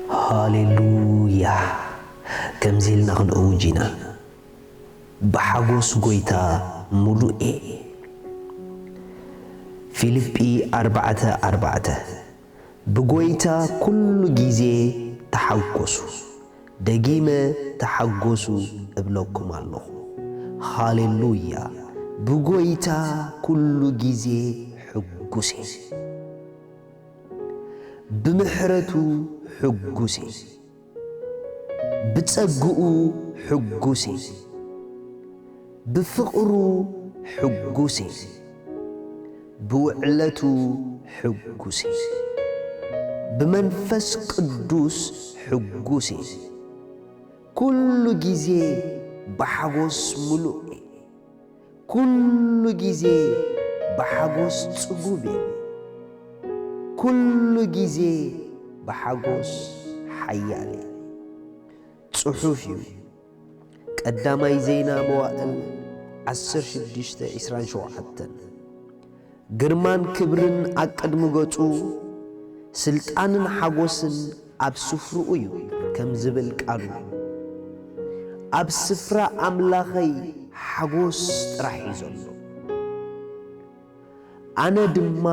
ሃሌሉያ! ከምዚ ኢልና ክንእውጅ ኢና፣ ብሓጎስ ጐይታ ምሉእ እየ። ፊልጲ ኣርባዕተ ኣርባዕተ፣ ብጐይታ ኩሉ ግዜ ተሓጎሱ፣ ደጊመ ተሓጎሱ እብለኩም ኣለኹ። ሃሌሉያ! ብጐይታ ኩሉ ግዜ ሕጉስ እየ። ብምሕረቱ ሕጉስ እየ። ብጸግኡ ሕጉስ እየ። ብፍቕሩ ሕጉስ እየ። ብውዕለቱ ሕጉስ እየ። ብመንፈስ ቅዱስ ሕጉስ እየ። ኩሉ ግዜ ብሓጎስ ምሉእ እየ። ኩሉ ግዜ ብሓጎስ ጽጉብ እየ። ኩሉ ግዜ ብሓጎስ ሓያል እየ። ጽሑፍ እዩ። ቀዳማይ ዜና መዋእል ዓሰርተ ሽዱሽተ ዕስራን ሸውዓተን። ግርማን ክብርን ኣብ ቅድሚ ገጹ፣ ስልጣንን ሓጎስን ኣብ ስፍርኡ እዩ፣ ከም ዝብል ቃሉ። ኣብ ስፍራ ኣምላኸይ ሓጎስ ጥራሕ እዩ ዘሎ። ኣነ ድማ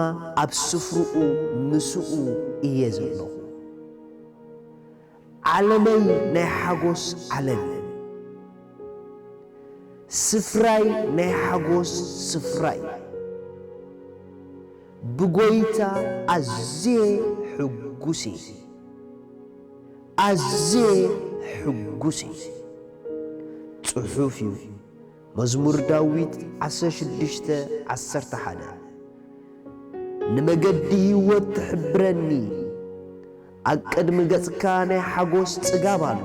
ኣብ ስፍርኡ ምስኡ እየ ዘለኹ። ዓለመይ ናይ ሓጎስ ዓለም እዩ። ስፍራይ ናይ ሓጎስ ስፍራ እዩ። ብጎይታ ኣዝየ ሕጉስ እየ። ኣዝየ ሕጉስ እየ። ጽሑፍ እዩ። መዝሙር ዳዊት ዓሰርተ ሽዱሽተ ዓሰርተ ሓደ። ንመገዲ ህይወት ትሕብረኒ፣ ኣብ ቅድሚ ገጽካ ናይ ሓጎስ ጽጋብ ኣሎ፣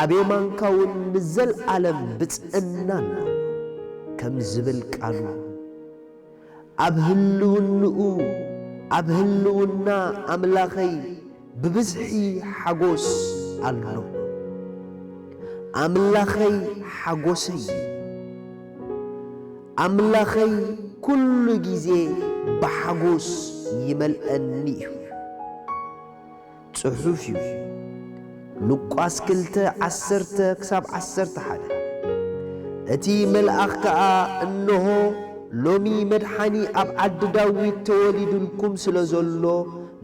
ኣብ የማንካ እውን ንዘለኣለም ብጽዕና ኣሎ፣ ከም ዝብል ቃሉ። ኣብ ህልውንኡ፣ ኣብ ህልውና ኣምላኸይ ብብዝሒ ሓጎስ ኣሎ። ኣምላኸይ ሓጎሰይ እዩ። ኣምላኸይ ኩሉ ግዜ ብሓጎስ ይመልአኒ እዩ። ጽሑፍ እዩ። ሉቃስ ክልተ ዓሰርተ ክሳብ ዓሰርተ ሓደ። እቲ መልኣኽ ከኣ፣ "እንሆ፣ ሎሚ መድሓኒ ኣብ ዓዲ ዳዊት ተወሊዱልኩም ስለ ዘሎ፣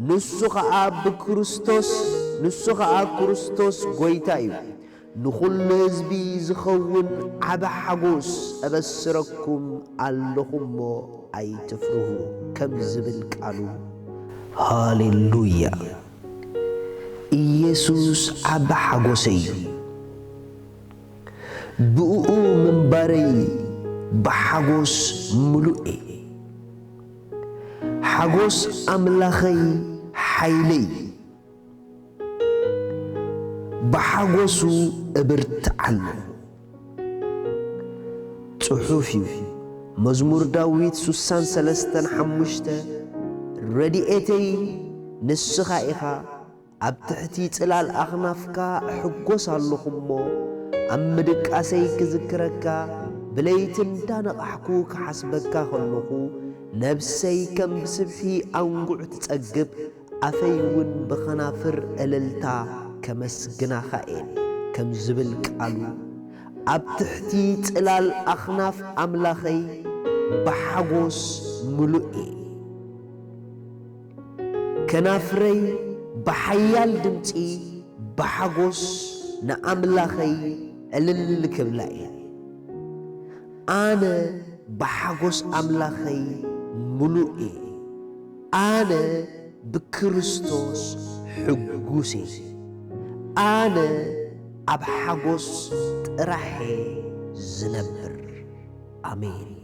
ንሱ ኸኣ ብክርስቶስ፣ ንሱ ኸኣ ክርስቶስ ጐይታ እዩ። ንኹሉ ህዝቢ ዝኸውን ዓቢ ሓጎስ እበስረኩም ኣለኹ እሞ ኣይትፍርሁ" ከም ዝብል ቃሉ። ሃሌሉያ! ኢየሱስ ዓቢ ሓጎሰይ እዩ። ብእኡ ምንባረይ ብሓጎስ ምሉእ እየ። ሓጎስ ኣምላኸይ ሓይለይ እዩ። ብሓጎሱ እብርትዕ ኣለኹ። ጽሑፍ እዩ። መዝሙር ዳዊት ስሳን ሰለስተን ሓሙሽተ፣ "ረድኤተይ ንስኻ ኢኻ፣ ኣብ ትሕቲ ጽላል ኣኽናፍካ እሕጎስ ኣለኹ እሞ፣ ኣብ ምድቃሰይ ክዝክረካ፣ ብለይቲ እንዳነቓሕኩ ክሓስበካ ከለኹ፣ ነብሰይ ከም ብስብሒ ኣንጉዕ ትጸግብ፣ ኣፈይ እውን ብኸናፍር እልልታ ከመስግናኻ እየን" ከም ዝብል ቃሉ፣ ኣብ ትሕቲ ጽላል ኣኽናፍ ኣምላኸይ ብሓጎስ ምሉእ እየ። ከናፍረይ ብሓያል ድምጺ ብሓጎስ ንኣምላኸይ ዕልል ክብላ እየን። ኣነ ብሓጎስ ኣምላኸይ ምሉእ እየ። ኣነ ብክርስቶስ ሕጉስ እየ። ኣነ ኣብ ሓጎስ ጥራሕ እየ ዝነብር። ኣሜን።